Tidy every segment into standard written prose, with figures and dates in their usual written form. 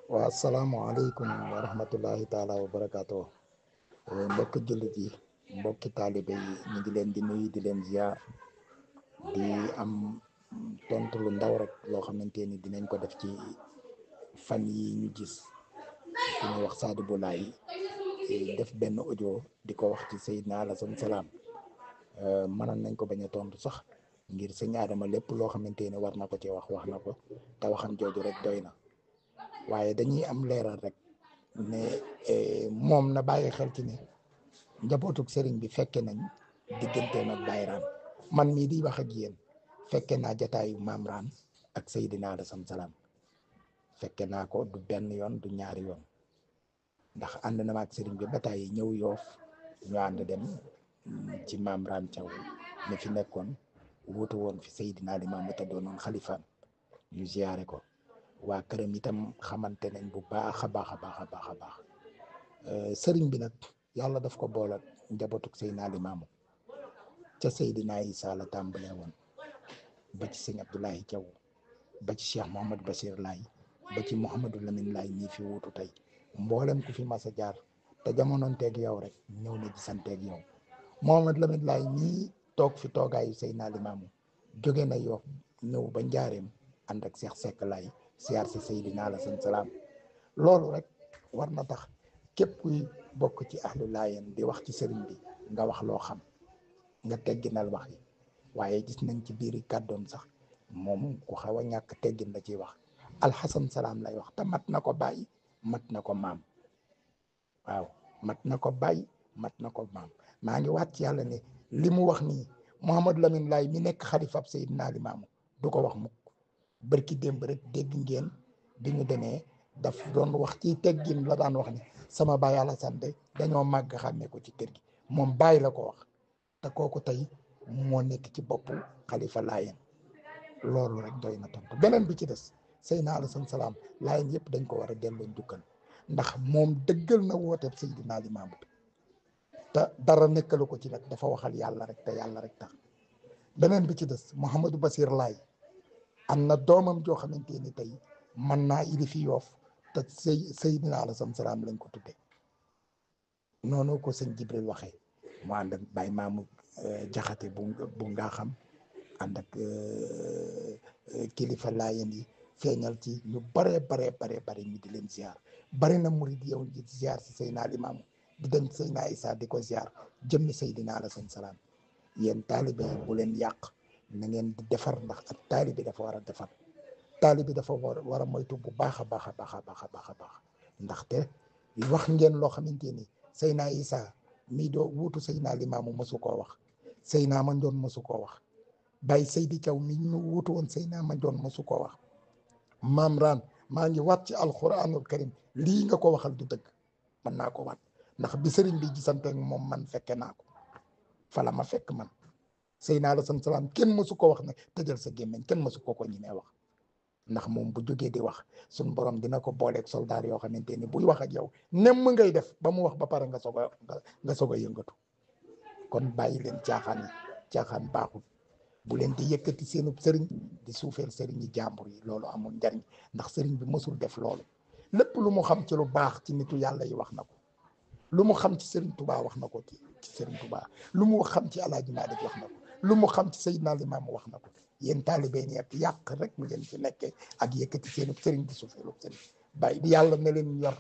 waa salaamualeykum wa rahmatullahi taala wa barakaatu. Mbokki jullit yi, mbokki taalibe yi, ñu ngi leen di nuyu di leen ziar di am tontu lu ndaw rek loo xamante ni dinañ ko def ci fan yi ñu gis ku ñuy wax Sadibou Laye def benn audio di ko wax ci Seydina Alassane Salam. Mënoon nañ ko bañ a tontu sax ngir sëñ Adama lépp loo xamante ni war na ko ci wax na ko te waxam jooju rek doy na. waaye dañuy am leeral rek ne moom na bàyyi xel ci ne njabootug sëriñ bi fekke nañ digganteem ak Baye Rane. man mii di wax ak yéen fekke naa jataayu Maam Rane ak Seydina Alassane Salam, fekke naa ko du benn yoon du ñaari yoon, ndax ànd na ma ak sëriñ bi ba tàyyi ñëw Yoof ñu ànd dem ci Maam Rane Thiaw mi fi nekkoon wuutu woon fi Seydina Limaamu te doonoon xalifaam, ñu ziyaare ko. waa këram itam xamante nañ bu baax a baax a baax a baax a baax. Sëriñ bi nag yàlla daf ko boole njabootug Seydina Limaamu ca Seydina Isa la tàmbalee woon ba ci sëñ Abdoulaye Thiaw ba ci Cheikh Mouhamadou Bachir Laye ba ci Mouhamadou Lamine Laye ñii fi wuutu tey, mboolem ku fi mas a jaar te jamonoonteeg yow rek ñëw na gisanteeg yow. Mouhamadou Lamine Laye ñii toog fi toogaayu Seydina Limaamu jóge na Yoff ñëw ba Njaareem ànd ak Cheikh Seck Laye siyaar si Seydina Alassane Salam. loolu rek war na tax képp kuy bokk ci ahlu Laayeen di wax ci sëriñ bi nga wax loo xam, nga tegginal wax yi. waaye gis nañ ci biiri kàddoom sax moom ku xaw a ñàkk teggin la ciy wax. Alxasan Salam lay wax te mat na ko bàyyi, mat na ko maam. waaw mat na ko bàyyi, mat na ko maam. maa ngi waat ci yàlla ne li mu wax nii Mouhamadou Lamine Laye mi nekk xalifab Seydina Limaamu du ko wax mukk. bërki démb rek dégg ngeen bi ñu demee daf doon wax ci teggin la daan wax ni sama baay Alassane de dañoo màgg xàmmee ko ci kër gi, moom bàyyi la ko wax. te kooku tey moo nekk ci boppu xalifa Laayeen. loolu rek doy na tontu. beneen bi ci des Seydina Alassane Salam Laayeen yëpp dañ ko war a delloo njukkal, ndax moom dëggal na wooteeb Seydina Limaamu bi te dara nekkalu ko ci nag, dafa waxal yàlla rek te yàlla rek tax. beneen bi ci des Mouhamadou Bachir Laye am na doomam joo xamante ni tey mën naa ili fi Yoof te Seydina Alassane Salam lañ ko tudde. noonu ko sëñ Jibril waxee mu ànd ak Baye Maamu Jaxate bu nga xam ànd ak kilifa Laayeen yi feeñal ci ñu bare ñu di leen ziar. bari na murid yow di ziar si Seydina Limaamu di dem Seydina Isa di ko ziar jëmmi Seydina Alassane Salam. yéen taalibe yi bu leen yàq, na ngeen di defar, ndax ak taalibe dafa war a defar. taalibe dafa war a moytu bu baax a baax a baax a baax a baax a baax, ndaxte wax ngeen loo xamante ni Seydina Isa mii doo wuutu Seydina Limaamu mosu koo wax, Seydina Mandione mosu koo wax, Baye Seydi Thiaw mi ñu wuutu woon Seydina Mandione mosu koo wax. Maam Rane maa ngi waat ci alquranul karim lii nga ko waxal du dëgg, mën naa ko waat ndax bi sëriñ bi gisanteeg moom man fekke naa ko, fala ma fekk man. Seydina Alassane Salam kenn mësu ko wax ne tëjal sa gémmiñ, kenn mësu ko ñemee wax, ndax moom bu jógee di wax suñ borom dina ko booleeg soldaar yoo xamante ni buy wax ak yow nemm ngay def ba mu wax ba pare nga soog a yëngatu. kon bàyyi leen caaxaan yi, caaxaan baaxul. bu leen di yëkkati seenu sëriñ di suufeel sëriñ yi jàmbur yi, loolu amul njariñ, ndax sëriñ bi mësul def loolu. lépp lu mu xam ci lu baax ci nitu yàlla yi wax na ko, lu mu xam ci Serigne Touba wax na ko ci Serigne Touba, lu mu xam ci Alaaji Maalik wax na ko, lu mu xam ci Seydina Limaamu wax na ko. yéen taalibe yi ak yàq rek ngeen ci nekkee ak yëkkati seenu sëriñ di suufeelu sëriñ. bàyyi bi yàlla ne leen yor,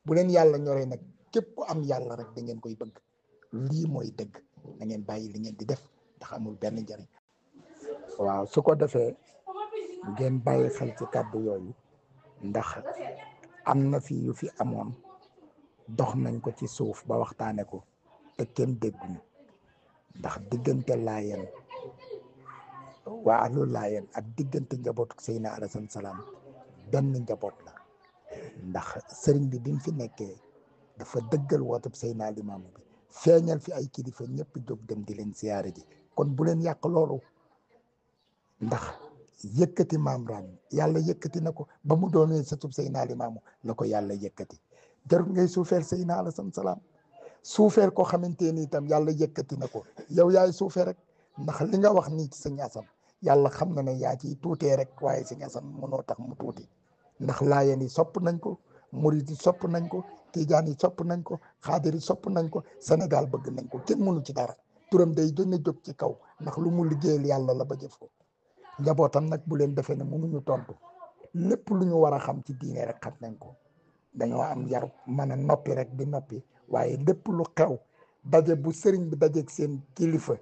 bu leen yàlla ñoree nag képp ku am yàlla rek da ngeen koy bëgg. lii mooy dëgg, na ngeen bàyyi li ngeen di def ndax amul benn njariñ. waaw su ko defee ngeen bàyyi xel ci kàddu yooyu, ndax am na fi yu fi amoon dox nañ ko ci suuf ba waxtaane ko te kenn dégguñu. ndax diggante Laayeen waa ahlu Laayeen ak diggante njabootu Seydina Alassane Salam benn njaboot la. ndax sëriñ bi mu fi nekkee dafa dëggal wootab Seydina Limaamu bi, feeñal fi ay kilifa ñëpp jóg dem di leen siyaare ji. kon bu leen yàq loolu, ndax yëkkati Maam Rane yàlla yëkkati na ko ba mu doonee sëtub Seydina Limaamu la ko yàlla yëkkati. jarul ngay suufeel Seydina Alassane Salam, suufeel koo xamante ni itam yàlla yëkkati na ko. yow yaay suufee rek, ndax li nga wax nii ci sëñ Assane yàlla xam na ne yaa ciy tuutee rek, waaye sëñ Assane mënoo tax mu tuuti. ndax laayeen yi sopp nañ ko, murit yi sopp nañ ko, tijaan yi sopp nañ ko, xaadir yi sopp nañ ko, Sénégal bëgg nañ ko, kenn mënu ci dara. turam day gën a jóg ci kaw ndax lu mu liggéeyal yàlla la ba jëf ko. njabootam nag bu leen defee ne mënuñu tontu lépp lu ñu war a xam ci diine rek xam nañ ko. dañoo am yaru mën a noppi rek di noppi, waaye lépp lu xew daje bu sëriñ bi dajeeg seen kilifa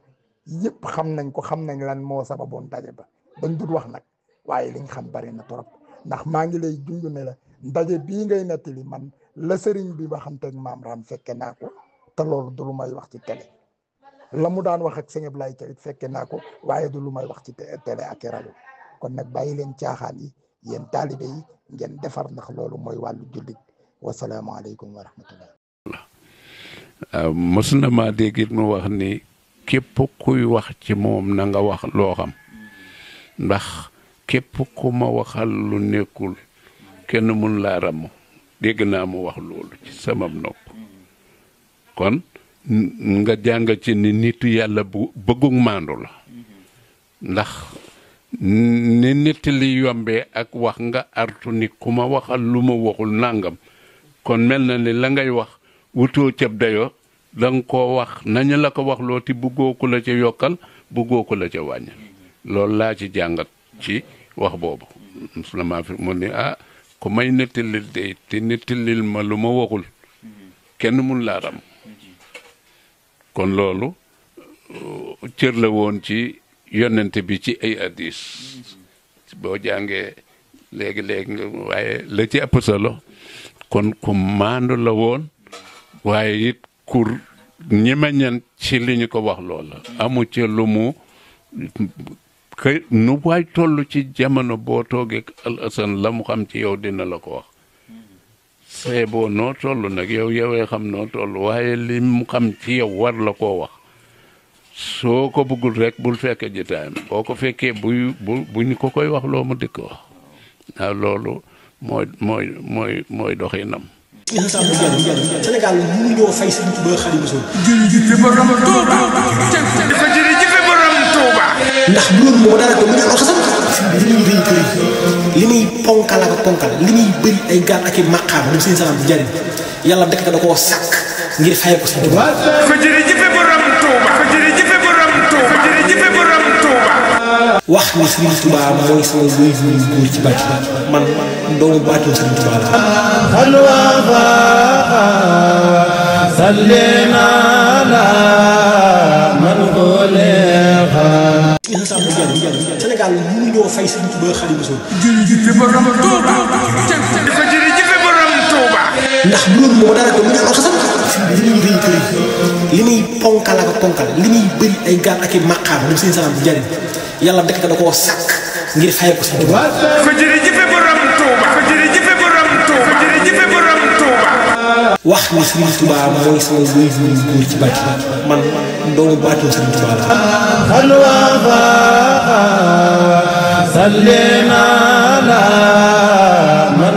yëpp xam nañ ko, xam nañ lan moo sababoon daje ba. dañ dul wax nag waaye liñ xam bari na trop, ndax maa ngi lay junj ne la ndaje bii ngay nettali man la sëriñ bi ba xam te maam Raam fekke naa ko, te loolu du lu may wax ci télé. la mu daan wax ak sëñ Ablaye tamit fekke naa ko, waaye du lu may wax ci télé ak rajo. kon nag bàyyi leen caaxaan yi yéen taalibe yi ngeen defar, ndax loolu mooy wàllu jullit. wasalaamaaleykum wa rahmatullah. mos na maa dégg it mu wax ni képp kuy wax ci moom na nga wax loo xam, ndax képp ku ma waxal lu nekkul kenn mun laa ramm. dégg naa mu wax loolu ci sama nopp. kon nga jàng ci ni nitu yàlla bu bëggug maandu la, ndax ni nit li yombee ak wax nga artu ni ku ma waxal lu ma waxul nangam, kon mel na ni la ngay wax wutoo cëb dayoo, danga koo wax nañu la ko wax looti buggoo ko la ca yokkal, buggoo ko la ca wàññi. loolu laa ci jàngat ci wax boobu. musulman fi mu ni ku may nettalil de te nettalil ma lu ma waxul kenn mun laa ram. kon loolu cër la woon ci yonente bi ci ay hadiis boo jàngee léegi-léegi nga, waaye la ci ëpp solo kon ku maandu la woon, waaye it kur ñemeñan ci li ñu ko wax loola. amu ci lu mu kay nu waay toll ci jamono boo toogee al asan la mu xam ci yow dina la ko wax. see boo noo toll nag yowee xam noo toll, waaye li mu xam ci yow war la koo wax. soo ko bëggul rek bul fekkee jotaayam, boo ko fekkee buñ ko koy wax loo mu dikk wax. waaw loolu mooy doxinam. Sénégal mënuñoo fay Sëriñ Tuubaa Xaadimu Rasuul. jërëjëf borom Touba. jërëjëf borom Touba. ndax bu loolu moo dara ko mu ne alxasan. li muy rëy kër li muy ponkal ak ponkal li muy bëri ay gaal ak i maqaam moom seen salaam di jariñ yàlla dëkk da koo sàkk ngir fay ko Sëriñ Tuubaa. jërëjëf borom Touba. jërëjëf borom Touba. jërëjëf borom Touba. wax ni Sëriñ Tuubaa mooy sama wéy wu góor ci bàcc man doomu baatu Sëriñ Tuubaa la. Sénégal mënuñoo fay Sëriñ Tuubaa Xaadimu Rasuul. jërëjëf borom Touba. jërëjëf borom Touba. ndax bu loolu moo dara ko mu ne alxasan. li muy rëy kër li muy ponkal ak ponkal li muy bëri ay gaal ak i maqaam moom seen salaam di jariñ yàlla dëkk da koo sàkk ngir fay ko Sëriñ Tuubaa. jërëjëf borom Touba. jërëjëf borom Touba. jërëjëf borom Touba. wax ni Sëriñ Tuubaa mooy sama wéy wu góor ci bàcc man doomu baatu Sëriñ Tuubaa la. Sallina ala man